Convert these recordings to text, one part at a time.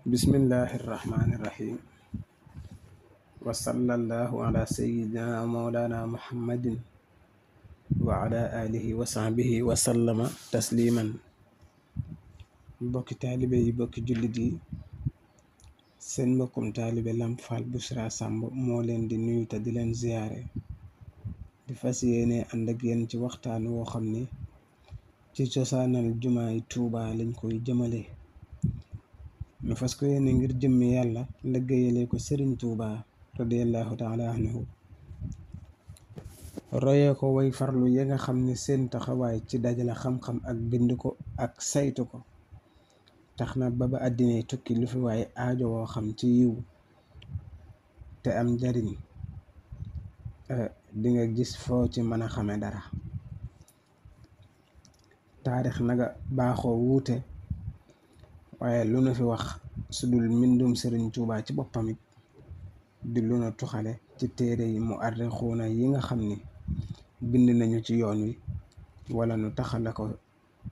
bismillahi irrahmani irrahim wa sallallahu ala sayyidina mawlana muhammadin wa ala alihi wa sahbihi wa sallama tasliman. Mbokki taalibe yi, bokki jullit yi, seen mbokkum taalibe Lamp Fall Bichra Samb moo leen di nuyu te di leen ziyaare, di fas yéene ànd ak yéen ci waxtaan woo xam ni ci cosaanal jumaay Tuuba lañ koy jëmale. ñu fas ko yéene ngir jëmmi yàlla liggéeyale ko Sëriñ Tuuba radiyallahu taala anhu, royee ko way farlu yi nga xam ne seen taxawaay ci dajale xam-xam ak bind ko ak saytu ko tax na ba àddina tukki lu fi waaye aajo woo xam ci yiw te am njariñ di nga gis foo ci mën a xame dara. taarix naga baaxoo wuute, waaye lu na fi wax su dul mbindum Sëriñ Tuuba ci boppam it di lu na tuxale ci téere yi mu arrixuuna yi nga xam ni bind nañu ci yoon wi, wala nu taxale ko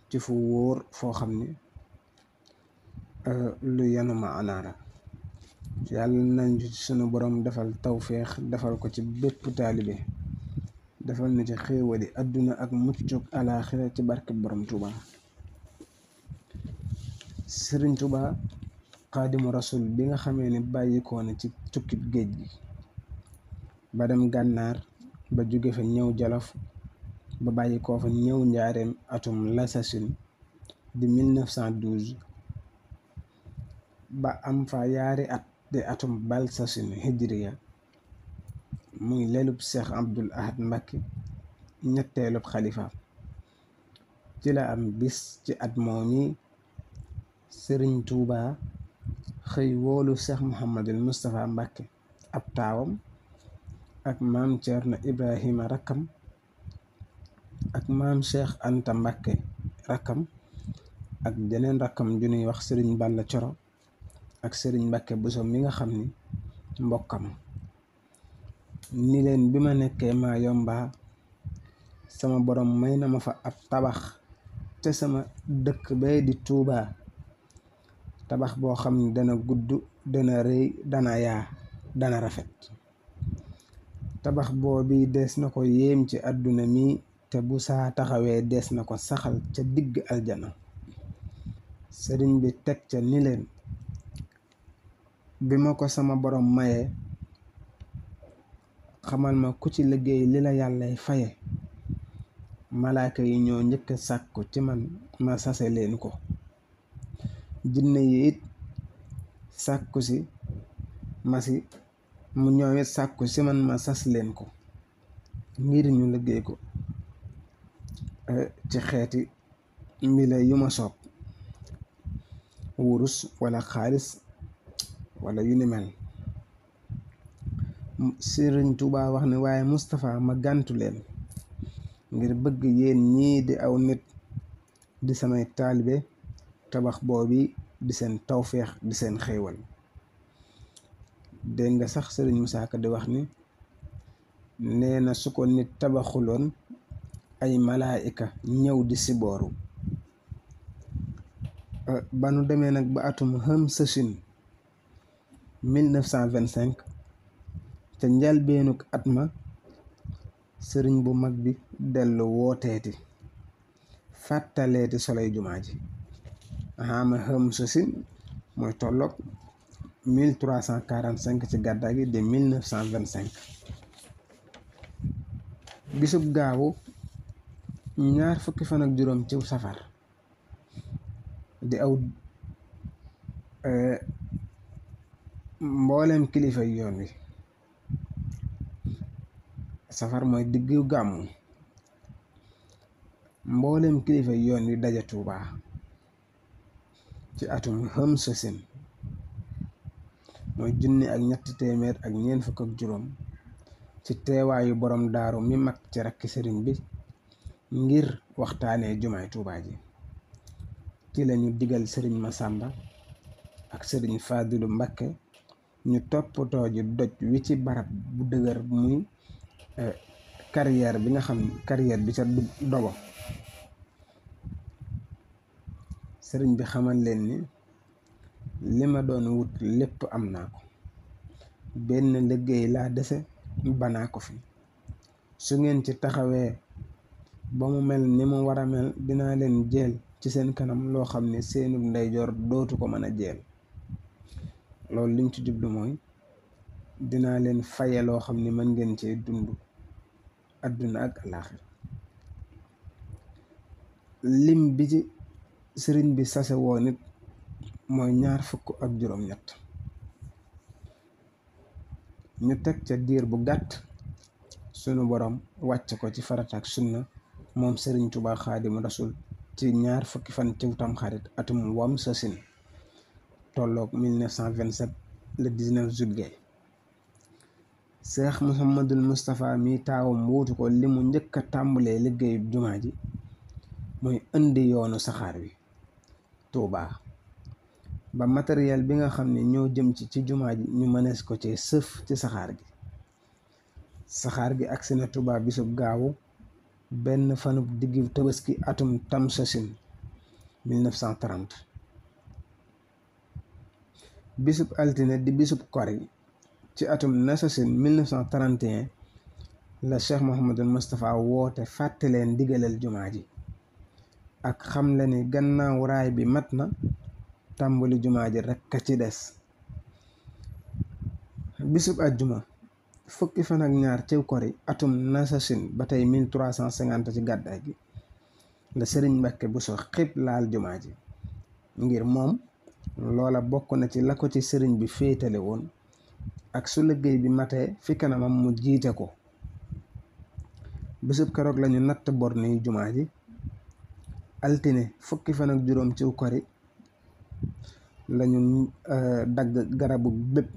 ci fu wóor foo xam ni lu yanu maanaa la. yàlla nañ ci sunu borom defal tawféex, defal ko ci bépp taalibe, defal na ci xéewali adduna ak muccuk alaaxira ci barke borom Tuuba. Sëriñ Tuuba xaadimu rasul bi nga xamee ne bàyyikoo na ci tukkib géej gi ba dem gànnaar, ba jóge fa ñëw jolof, ba bàyyikoo fa ñëw njaareem atum lasasin di 1912, ba am fa yaari at di atum balsasin hijriya, muy lelub Seex Abdul Ahad Mbakke ñetteelub xalifa. ci la am bis ci at moomi Sëriñ Tuuba xëy woolu Seex Muhammadul Mustafa Mbakke ab taawam ak maam Ceerno Ibrahima rakkam ak maam Cheikh Anta Mbakke rakkam ak jeneen rakkam ju ñuy wax Sëriñ Balla Coro ak Sëriñ Mbakke Buso mi nga xam ni mbokkam, ni leen bi ma nekkee maa yomba sama borom may na ma fa ab tabax te sama dëkk bee di Tuuba, tabax boo xam ne dana gudd, dana rëy, dana yaa, dana rafet. tabax boobi dees na ko yéem ci àdduna mi, te bu saa taxawee dees na ko saxal ca digg aljana. sëriñ bi teg ca ni leen bi ma ko sama borom maye, xamal ma ku ci liggéey li la yàllay faye, malaaka yi ñoo njëkk sàkku ci man ma sase leen ko. jinne yi it sàkku si ñoom it sàkku si man ma sas leen ko ngir ñu liggéey ko ci xeeti mbila yu ma soob, wurus wala xaalis wala yu ni mel. Sëriñ Tuuba wax ne waaye Mustapha ma gàntu leen ngir bëgg yéen ñii di aw nit di samay taalibe, tabax boobi di seen tawféex di seen xéewal. dégg nga sax Sëriñ Musaa Ka di wax ni nee na su ko nit tabaxuloon ay malaayika ñëw di sibooru. ba nu demee nag ba atum hëm sësin 1925 ca njalbeenuk at ma, sëriñ bu mag bi dellu wooteeti fàttaleeti soley jumaa ji. ama hëm sësin mooy tolloog 1345 ci gàddaa gi di 1925. bisub gaawu 20 ciw safar di aw mboolem kilifa yoon wi. safar mooy diggu gàmmu, mboolem kilifa yoon wi daja Tuuba ci atum hëm sësin mooy 1345 ci teewaayu borom daaru mi mag ci rakki sëriñ bi ngir waxtaanee jumaay Tuuba ji. ci lañu digal sëriñ Masamba ak sëriñ Faadilu Mbakke ñu toppatoo ji doj wi ci barab bu dëgër muy carrière bi nga xam carrière bi ca dogo. sëriñ bi xamal leen ni li ma doon wut lépp am naa ko, benn liggéey laa dese banaa ko fi. su ngeen ci taxawee ba mu mel ni mu war a mel, dinaa leen jeel ci seen kanam loo xam ne seenu ndeyjoor dootu ko mën a jeel. loolu liñ ci jublu mooy dinaa leen faye loo xam ne mën ngeen cee dund adduna ak alaaxira. lim bi ci sëriñ bi sase woo nit mooy 27. ñu teg ca diir bu gàtt sunu borom wàcc ko ci farata ak sunna moom sëriñ Tuubaa Xaadimu Rasuul ci 20 fan ci Tamxarit atum wam sasin tolloog 1927 le 19 juillet. Cheikh Mouhamadul Moustapha mi taawam wuutu ko li mu njëkk a tàmbalee liggéeyub jumaa ji mooy indi yoonu saxaar wi Tuubaa ba matériel bi nga xam ne ñoo jëm ci jumaa ji ñu mënees ko ci sëf ci saxaar gi agsi na Tuubaa bisub gaawu benn fanub diggu Tabaski atum Tamsasin 1930. bisub altine di bisub kori ci atum Nasasin 1931 la Cheikh Mouhamadul Moustapha woote fàtte leen digalal jumaa ji ak xam le ni gannaaw raay bi mat na, tàmbali jumaa ji rekk a ci des. bisub àjjuma 2 ci kori atum Nasasin ba tey 1350 ci gàddaay gi la sëriñ Mbàkke Buso xib laal jumaa ji ngir moom loola bokk na ci la ko ci sëriñ bi féetale woon, ak su liggéey bi matee fi kanamam mu jiite ko. bisub keroog lañu natt borne yi jumaa ji. altine 20 ci kori lañu dagg garabu bépp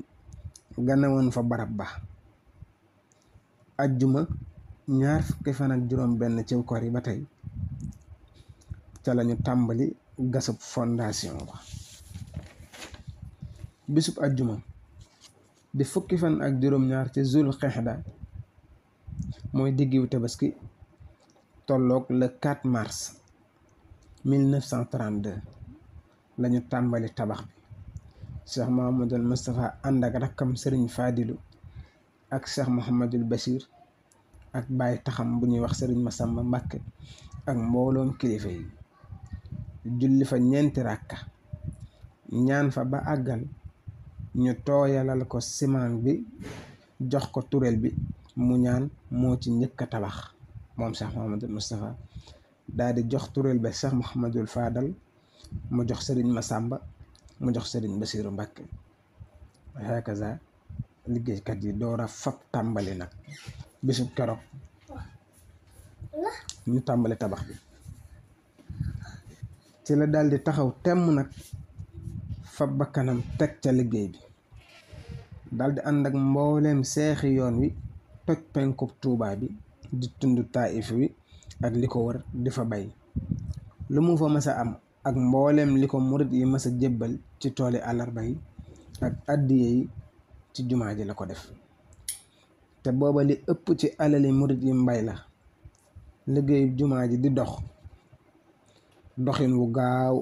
ganawoon fa barab ba. ajjuma 20 ci kori ba tey ca lañu tàmbali gasub fondation ba. bisub ajjuma di 2 ci Zul Xexda mooy diggiwu Tabaski tolloog le 4 mars 1932 lañu tàmbali tabax bi. Cheikh Mouhamadul Moustapha ànd ak rakkam sëriñ Fadilu ak Cheikh Mouhamadul Bachir ak baay taxam bu ñuy wax sëriñ Masamba Mbàkke ak mbooloom kilifa yi julli fa 4 ràkka ñaan fa ba àggal, ñu tooyalal ko ciment bi jox ko turel bi mu ñaan moo ci njëkk a tabax moom Cheikh Mouhamadul Moustapha, daal di jox turel ba Cheikh Mouhamadul Fadal, mu jox sëriñ Masamba, mu jox sëriñ Basiiru Mbàkke. hakaza liggéeykat yi door a fab tàmbali nag bisub keroog ñu tàmbali tabax bi ci la daal di taxaw temm nag fab ba kanam teg ca liggéey bi, daal di ànd ak mbooleem seexi yoon wi toj penkub Tuubaa bi di tund Taif wi ak li ko wër di fa bay lu mu fa mës a am ak mbooleem li ko murit yi mës a jébbal ci tooli àllarba yi ak addiye yi ci jumaa ji la ko def. te booba li ëpp ci alali murit yi mbay la. liggéeyu jumaa ji di doxin wu gaaw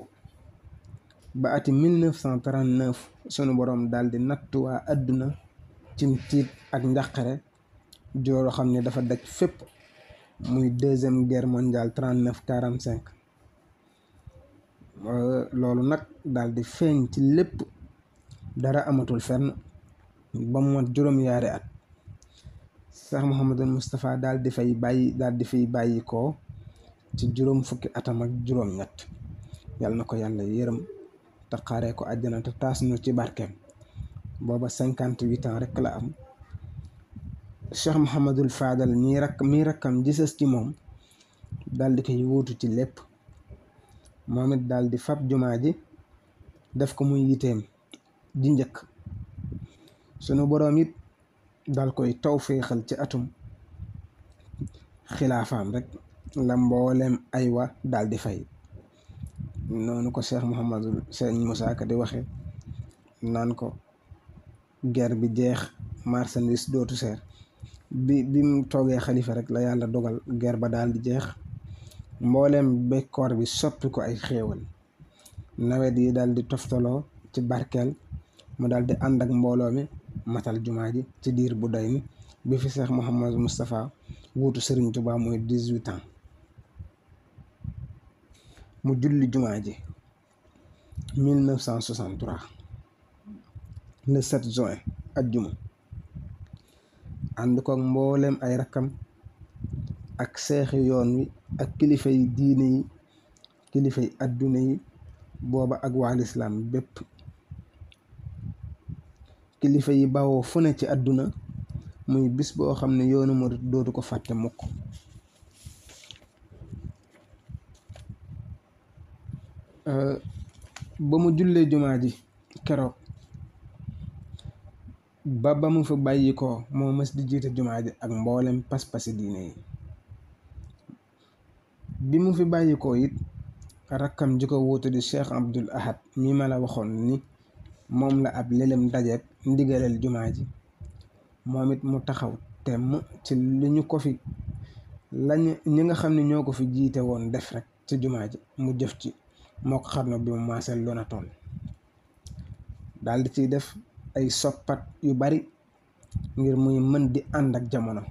ba ati 1939 sunu boroom daal di nattu waa àdduna cim tiit ak njàqare jooro xam ne dafa daj fépp, muy 2e guerre mondiale 39-45. loolu nag daal di feeñ ci lépp, dara amatul fenn ba mu mat juróom-yaari at. Cheikh Mouhamadul Moustapha daal di fiy bàyyi ko ci juróom fukki atam ak juróom-ñett. yàlla na ko yàlla yërëm te xaaree ko àjjana te taas nu ci barkeem. booba 58 ans rek la am. Cheikh Mouhamadul Fadal mii rakkam gisës ci moom daal di koy wuutu ci lépp. moom it daal di fab jumaa ji def ko muy yiteem ji njëkk. sunu boroom it dal koy tawféexal ci atum xilaafaam rek la mbooleem aywa daal di fay. noonu ko Cheikh Mouhamadul Sëñ Moussa Ka di waxe naan ko guerre bi jeex, marchandise dootu seer. bi mu toogee xalifa rek la yàlla dogal guerre ba daal di jeex, mbooleem bekkoor bi soppi ko ay xéewal. nawet yi daal di toftaloo ci barkeel mu daal di ànd ak mbooloo mi matal jumaa ji ci diir bu doy ni bi fi Cheikh Mouhamadou Moustapha wuutu Serigne Touba mooy 18 ans. mu julli jumaa ji 1963 le 7 juin ajjuma ànd ko mbooleem ay rakkam ak seexi yoon wi ak kilifa yi diine yi kilifa yi adduna yi booba ak waa lislaam bépp kilifa yi bawoo fu ne ci àdduna muy bis boo xam ne yoonu murit dootu ko fàtte mukk. ba mu jullee jumaa ji keroog ba mu fi bàyyi ko moo mës di jiite jumaa ji ak mboolem pas-pasi diine yi. bi mu fi bàyyi ko it rakkam ji ko wuute di Cheikh Abdoul Ahad mi ma la waxoon ni moom la ab lelem dajeek ndigaleel jumaa ji moom it mu taxaw temm ci li ñu ko fi lañ ñi nga xam ne ñoo ko fi jiite woon def rek ci jumaa ji mu jëf ci moo ko xarnu bi mu maaseel lu na toll daldi ciy def ay soppat yu bari ngir muy mën di ànd ak jamono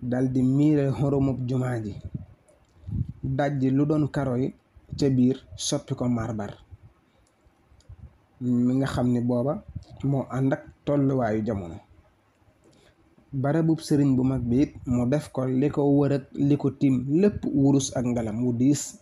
daldi miire xoromub jumaa ji dajji lu doon karo yi ca biir soppi ko marbar mi nga xam ni booba moo ànd ak tolluwaayu jamono. barabub sëriñ bu mag bi it mu def ko li ko wër ak li ko tiim lépp wurus ak ngalam wu diis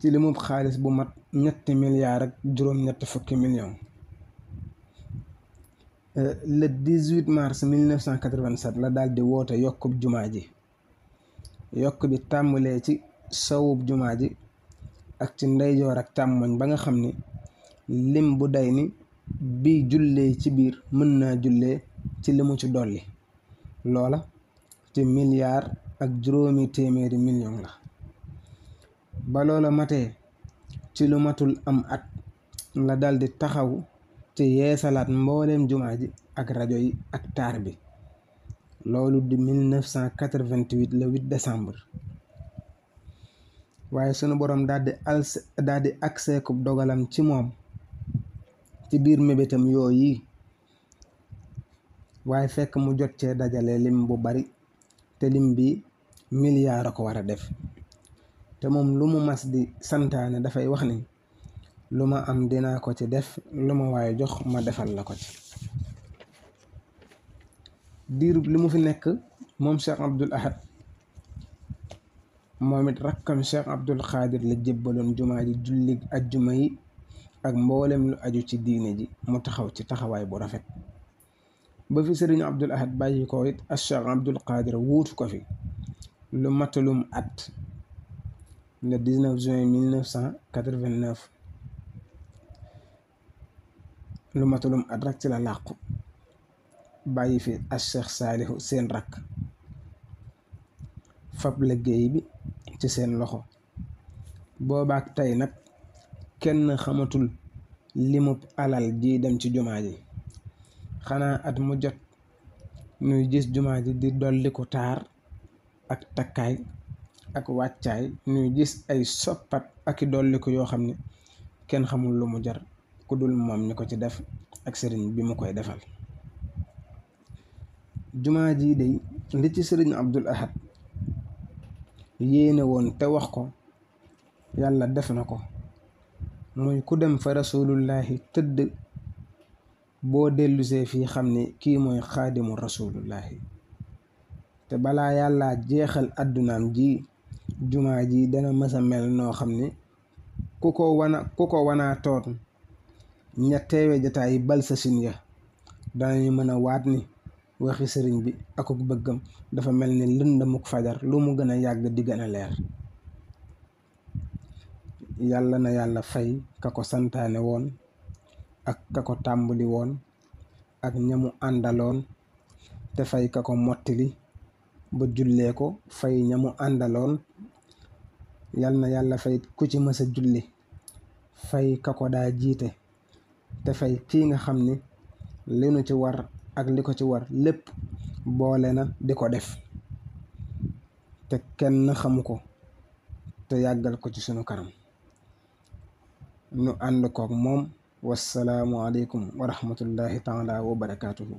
ci limub xaalis bu mat ñetti milliards ak juróom-ñetti fukki million. le 18 mars 1987 la daal di woote yokkub jumaa ji yokk bi tàmbalee ci sowub jumaa ji ak ci ndeyjoor ak càmmoñ ba nga xam ni lim bu day ni bi jullee ci biir mën naa jullee ci limu ci dolli loola ci milliard ak juróomi téeméeri million la. ba loola matee ci lu matul am at la daldi taxaw ci yeesalaat mbooleem jumaa ji ak rajo yi ak taar bi loolu di 1988 le 8 décembre. waaye sunu boroom daldi akseekub dogalam ci moom ci biir mébétam yooyu waaye fekk mu jot cee dajale lim bu bari te lim bi milliard a ko war a def te moom lu mu mas di santaane dafay wax ni lu ma am dinaa ko ci def lu ma waaye jox ma defal la ko ci. diirub li mu fi nekk moom Cheikh Abdoul Ahad moom it rakkam Cheikh Abdoul Khadir la jébbaloon jumaa ji jullig ajjuma yi ak mboolem lu aju ci diine ji mu taxaw ci taxawaay bu rafet ba fi sëriñ Abdoul Ahad bàyyi ko it ak Cheikh Abdoul Khadir wuutu ko fi lu matalum at le 19 juin 1989 lu matalum at rek ci la làqu bàyyi fi ak Cheikh Saalihu seen rakk fab liggéey bi ci seen loxo boobaak tey nag kenn xamatul limub alal ji dem ci jumaa ji xanaa at mu jot ñuy gis jumaa ji di dolli ko taar ak takkaay ak wàccaay ñuy gis ay soppat ak i dolli ko yoo xam ne kenn xamul lu mu jar ku dul moom mi ko ci def ak sëriñ bi mu koy defal. jumaa ji day li ci sëriñ Abdoul Ahad yéene woon te wax ko yàlla def na ko muy ku dem fa rasulullahi tëdd boo dellusee fii xam ne kii mooy xaadimu rasulullahi te balaa yàlla jeexal àddunaam ji jumaa ji dana mësa mel noo xam ne ku ko wanaa toon ña teewe jataay bal sa sin ya danañu mën a waat ni waxi sëriñ bi akuk bëggam dafa mel ni lëndamuk fajar lu mu gën a yàgg di gën a leer. yàlla na yàlla fay ka ko santaane woon ak ka ko tàmbali woon ak ñamu àndaloon te fay ka ko mottili ba jullee ko fay ñamu àndaloon. yàlla na yàlla fay ku ci mësa julli fay ka ko daa jiite te fay kii nga xam ni li nu ci war ak li ko ci war lépp boole na di ko def te kenn xamu ko te yàggal ko ci sunu kanam nu ànd kook moom wassalaamu aleykum wa rahmatullahi taala wa barakaatuhu